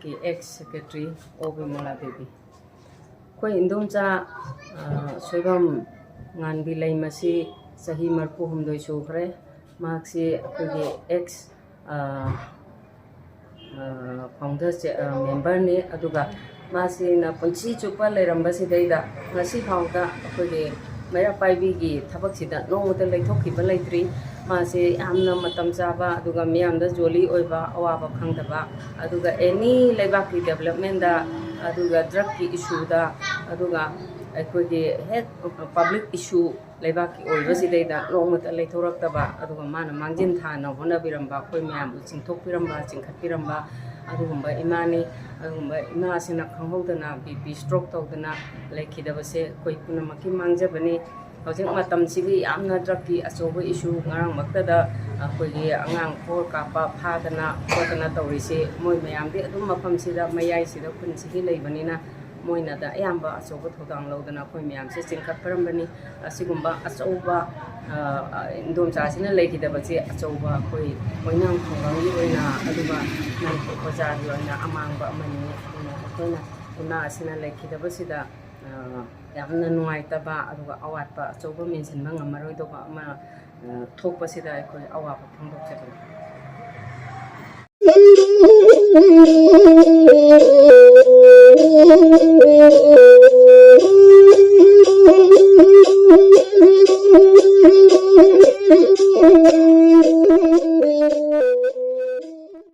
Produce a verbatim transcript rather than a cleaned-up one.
ꯀꯤ X secretary ꯑꯣ ꯕꯤꯃꯂꯥ ꯗꯦꯕꯤ꯫ ꯑꯩꯈꯣꯏ ꯏꯟꯗꯣꯝꯆꯥ, ꯑ, ꯁꯣꯏꯕꯝ ꯉꯥꯟꯕꯤ ꯂꯩꯃꯁꯤ ꯆꯍꯤ ꯃꯔꯤꯐꯨ ꯍꯨꯝꯗꯣꯏ ꯁꯨꯈ꯭ꯔꯦ꯫ ꯃꯍꯥꯛꯁꯤ ꯑꯩꯈꯣꯏꯒꯤ ꯑꯦꯛꯁ, ꯑ, ꯑ, ꯐꯥꯎꯟꯗꯔ ꯆꯦ-, ꯑ, ꯃꯦꯝꯕꯔꯅꯤ꯫ ꯑꯗꯨꯒ ꯃꯥꯁꯤꯅ ꯄꯨꯟꯁꯤ ꯆꯨꯞꯄ ꯂꯩꯔꯝꯕꯁꯤꯗꯩꯗ ꯉꯁꯤ ꯐꯥꯎꯗ ꯑꯩꯈꯣꯏꯒꯤ ꯃꯩꯔꯥ ꯄꯥꯏꯕꯤꯒꯤ ꯊꯕꯛꯁꯤꯗ ꯅꯣꯡꯃꯇ ꯂꯩꯊꯣꯛꯈꯤꯕ ꯂꯩꯇ꯭ꯔꯤ꯫ ꯃꯥꯁꯦ ꯌꯥꯝꯅ ꯃꯇꯝ ꯆꯥꯕ, ꯑꯗꯨꯒ ꯃꯤꯌꯥꯝꯗ ꯖꯣꯂꯤ ꯑꯣꯏꯕ, ꯑꯋꯥꯕ ꯈꯪꯗꯕ, ꯑꯗꯨꯒ ꯑꯦꯅꯤ ꯂꯩꯕꯥꯛꯀꯤ ꯗꯦꯕꯂꯞꯃꯦꯟꯗ, ꯑꯗꯨꯒ ꯗ꯭ꯔꯒꯀꯤ ꯏꯁꯨꯗ, ꯑꯗꯨꯒ ꯑꯩꯈꯣꯏꯒꯤ ꯍꯦꯛ ꯄꯕ꯭ꯂꯤꯛ ꯏꯁꯨ ꯂꯩꯕꯥꯛꯀꯤ ꯑꯣꯏꯕꯁꯤꯗꯩꯗ ꯅꯣꯡꯃꯇ ꯂꯩꯊꯣꯔꯛꯇꯕ, ꯑꯗꯨꯒ ꯃꯥꯅ ꯃꯥꯡꯖꯤꯟ ꯊꯥꯅ ꯍꯣꯠꯅꯕꯤꯔꯝꯕ, ꯑꯩꯈꯣꯏ ꯃꯌꯥꯝꯕꯨ ꯆꯤꯡꯊꯣꯛꯄꯤꯔꯝꯕ, ꯆꯤꯡꯈꯠꯄꯤꯔꯝꯕ ꯑꯗꯨꯒꯨꯝꯕ ꯏꯃꯥꯅꯤ꯫ ꯑꯗꯨꯒꯨꯝꯕ ꯏꯃꯥꯁꯤꯅ ꯈꯪꯍꯧꯗꯅ ꯕꯤ ꯄꯤ ꯁ꯭ꯇ꯭ꯔꯣꯛ ꯇꯧꯗꯅ ꯂꯩꯈꯤꯗꯕꯁꯦ ꯑꯩꯈꯣꯏ ꯄꯨꯝꯅꯃꯛꯀꯤ ꯃꯥꯡꯖꯕꯅꯤ꯫ ꯍꯧꯖꯤꯛ ꯃꯇꯝꯁꯤꯒꯤ ꯌꯥꯝꯅ ꯗ꯭ꯔꯒꯀꯤ ꯑꯆꯧꯕ ꯏꯁꯨ, ꯉꯔꯥꯡꯃꯛꯇꯗ ꯑꯩꯈꯣꯏꯒꯤ ꯑꯉꯥꯡ ꯐꯣꯔ ꯀꯥꯞꯄ ꯐꯥꯗꯅ ꯈꯣꯠꯇꯅ ꯇꯧꯔꯤꯁꯤ, ꯃꯣꯏ ꯃꯌꯥꯝꯗꯤ ꯑꯗꯨꯝ ꯃꯐꯝꯁꯤꯗ, ꯃꯌꯥꯏꯁꯤꯗ, ꯈꯨꯟꯁꯤꯒꯤ ꯂꯩꯕꯅꯤꯅ, ꯃꯣꯏꯅꯗ ꯑꯌꯥꯝꯕ ꯑꯆꯧꯕ ꯊꯧꯗꯥꯡ ꯂꯧꯗꯅ ꯑꯩꯈꯣꯏ ꯃꯌꯥꯝꯁꯦ ꯆꯤꯡꯈꯠꯄꯤꯔꯝꯕꯅꯤ꯫ ꯑꯁꯤꯒꯨꯝꯕ ꯑꯆꯧꯕ, ꯑ, ꯏꯟꯗꯣꯝꯆꯥꯁꯤꯅ ꯂꯩꯈꯤꯗꯕꯁꯦ ꯑꯆꯧꯕ ꯑꯩꯈꯣꯏ ꯑꯣꯏꯅꯥꯝ ꯈꯨꯡꯒꯪꯒꯤ ꯑꯣꯏꯅ, ꯑꯗꯨꯒ ꯃꯅꯤꯄꯨꯔ ꯄ꯭ꯔꯖꯥꯒꯤ ꯑꯣꯏꯅ ꯑꯃꯥꯡꯕ ꯑꯃꯅꯤ꯫ ꯑꯗꯨꯅ ꯑꯩꯈꯣꯏꯅ ꯏꯃꯥ ꯑꯁꯤꯅ ꯂꯩꯈꯤꯗꯕꯁꯤꯗ, ꯑ, ꯌꯥꯝꯅ ꯅꯨꯡꯉꯥꯏꯇꯕ, ꯑꯗꯨꯒ ꯑꯋꯥꯠꯄ ꯑꯆꯧꯕ ꯃꯦꯟꯁꯤꯟꯕ ꯉꯝꯃꯔꯣꯏꯗꯧꯕ ꯑꯃ, ꯑ, ꯊꯣꯛꯄꯁꯤꯗ ꯑꯩꯈꯣꯏ ꯑꯋꯥꯕ ꯐꯣꯡꯗꯣꯛꯆꯕꯅꯤ꯫